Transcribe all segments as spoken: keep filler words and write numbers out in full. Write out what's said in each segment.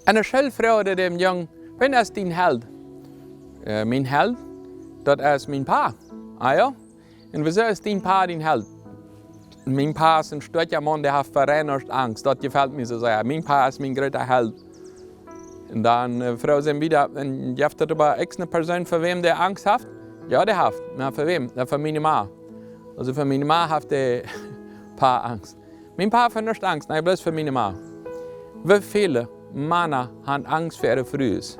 En de School fruach ekj dän Jung: "Wäa es dien Held?" "Äh, mien Held? Daut es mien Pa." "Ah jo? Un wuarom es dien Pa dien Held?" "Mien Pa es een stoakja Maun, dee haft fa nuscht Angst. Daut jefelt mie soo sea. Mien Pa es mien groota Held." Un dan, äh, fruach ekj wieda: "Un jeft daut oba uk eene Persoon, fa wäm dee Angst haft?" "Jo, dee haft." "Na, fa wäm?" "Na, fa miene Ma." "Aulsoo fa miene Ma haft dee Pa Angst." "Mien Pa haft fa nuscht Angst, nä, bloos fa miene Ma." Woo väle Mana han Angst fa äare Frues?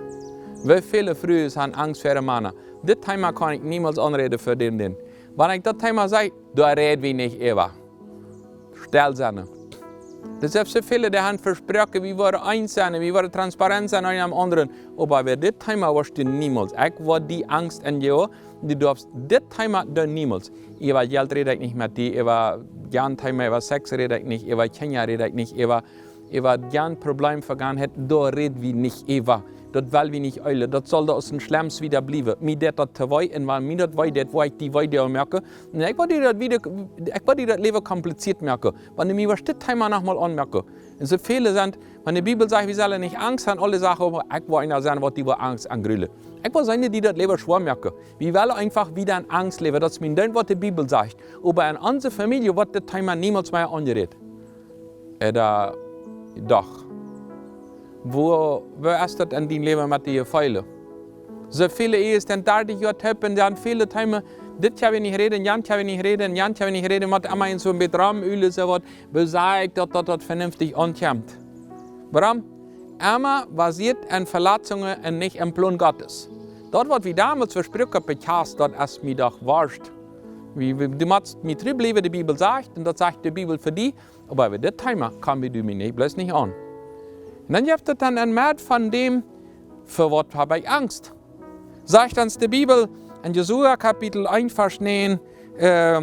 Woo väle Frues han Angst fa äare Mana? Dit Thema kaun ekj niemols aunräden fa dän, dän. Wan ekj daut Thema saj, doa räd wie nich äwa. Stell sennen. Daut es soo väle, dee han vesproaken, wie woaren eent sennen, wie woaren transparent sennen, een aum aundren. Oba äwa dit Thema woascht du niemols. Ekj woa die Angst enjoagen, du doafst dit Thema doonen niemols. Äwa Jelt räd ekj nich met die, äwa jan Thema, äwa Sex räd ekj nich, äwa Kjinja räd ekj nich, äwa, äwa jan Problem vegangenheit, doa räd wie nich äwa. Daut well wie nich hoolen, daut saul doa aus een Schlems wieda bliewen. Mie deit daut too wee, un wan mie daut wee deit, woa ekj die wee doonen moaken. Un ekj woa die daut wieda, ekj woa die daut Läwen kompliziert moaken, wan du mie woascht dit Thema nochmol aunmoaken. Un soo väle sent, wan de Bibel sajcht, wie sellen nich Angst han, aule sajen: "Oba ekj woa eena sennen, waut die woat Angst un gruelen." Ekj woa sennen, dee daut Läwen schwoa moaken. Wie wellen eefach wieda en Angst läwen, daut es mien Denkj, waut de Bibel sajcht. Oba en onse Famielje woat dit Thema niemols mea aunjerät. Ooda doch? Woo, woo es daut en dien Läwen met dee Jefeele? Soo väle Ehen sent dartich Joa toop un dan väle Themen, dit kjenn wie nich räden, jan kjenn wie nich räden, jan kjenn wie nich räden, mott emma en soo een bät romhoolen, soo waut, woo saj ekj daut, daut daut venenftich aunkjemt? Wuarom? Emma basieet en Velatzungen un nich em Plon Gottes. Daut, waut wie donmols vesproaken, bekjaust, daut es mie doch worscht. Wie, wie, du motst mie tru bliewen, de Bibel sajcht, un daut sajcht de Bibel fa die, oba äwa dit Thema kaun wie die mie nich, bloos nich aun. Un dan jeft daut dan een Mea von däm, fa waut hab ekj Angst? Sajcht ons de Bibel en Josua Kapitel eent, Varsch näajen, äh,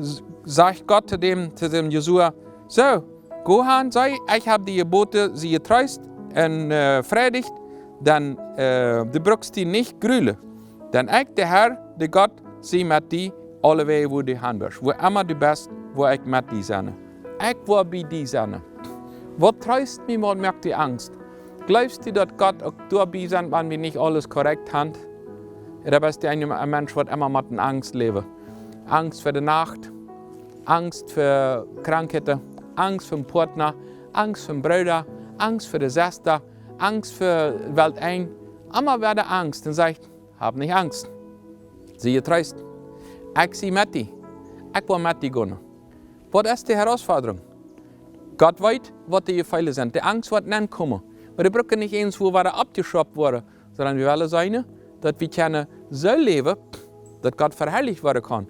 s-, sajcht Gott to däm, to däm Josua: "Soo, go han, saj: Ekj hab die jebooten, sie jetreest un, äh, freidicht, dan, äh, du brukst die nich gruelen. Dan ekj, de Herr, de Gott, sie met die aulewäajen, wua du han woascht. Wua emma du best, woa ekj met die sennen. Ekj woa bie die sennen." Waut treest mie, waut moakt die Angst? Jleefst du, daut Gott uk doabie sent, wan wie nich aules korrekt han? Ooda best du een, een Mensch, waut emma met Angst läwen? Angst fa de Nacht, Angst fa Krankheiten, Angst fa dän Partner, Angst fa dän Brooda, Angst fa de Sesta, Angst fa Welt eent. Emma wada Angst un sajcht: "Hab nich Angst. Sie jetreest. Ekj sie met die. Ekj woa met die gonen." Waut es de Herausforderung? Gott weet, waut de Jefeele sent. De Angst woat nenkomen. Oba dee brukt nich eenswua wada oppjeschrupt woaren, sonda wie wellen seenen, daut wie kjennen soo läwen, daut Gott veharlicht woaren kaun.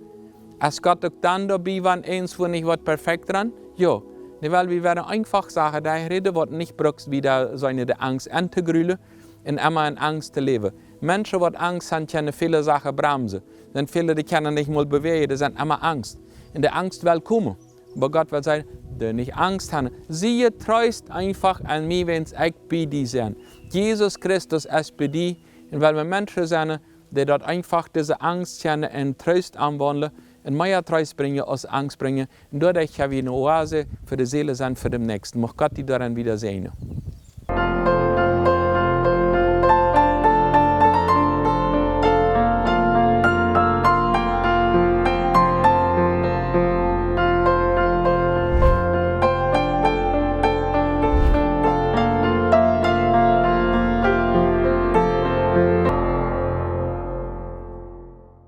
Es Gott uk dan doabie, wan eenswua nich waut perfekt dran? Jo. Nä, well wie wellen eefach Sachen derchräden, waut nich brukt wieda sennen, de Angst auntojegrülen un emma en Angst to läwen. Menschen, waut Angst han, kjennen väle Sachen bremsen. Sent väle, dee kjennen nich mol bewäajen, dee sent emma Angst. Un de Angst well komen. Oba Gott well sajen: "Du nich Angst han. Sie jetreest eefach aun mie, wiels ekj bie die sie." Jesus Christus es bie die. Un well wie Menschen sennen, dee daut eefach dise Angst kjennen en Troost omwaundlen, un mea Troost brinjen aus Angst brinjen. Un doaderch kjenn wie eene Oase fa de Seelen sennen, fa dän Näakjsten. Mucht Gott die doaren wieda säajnen.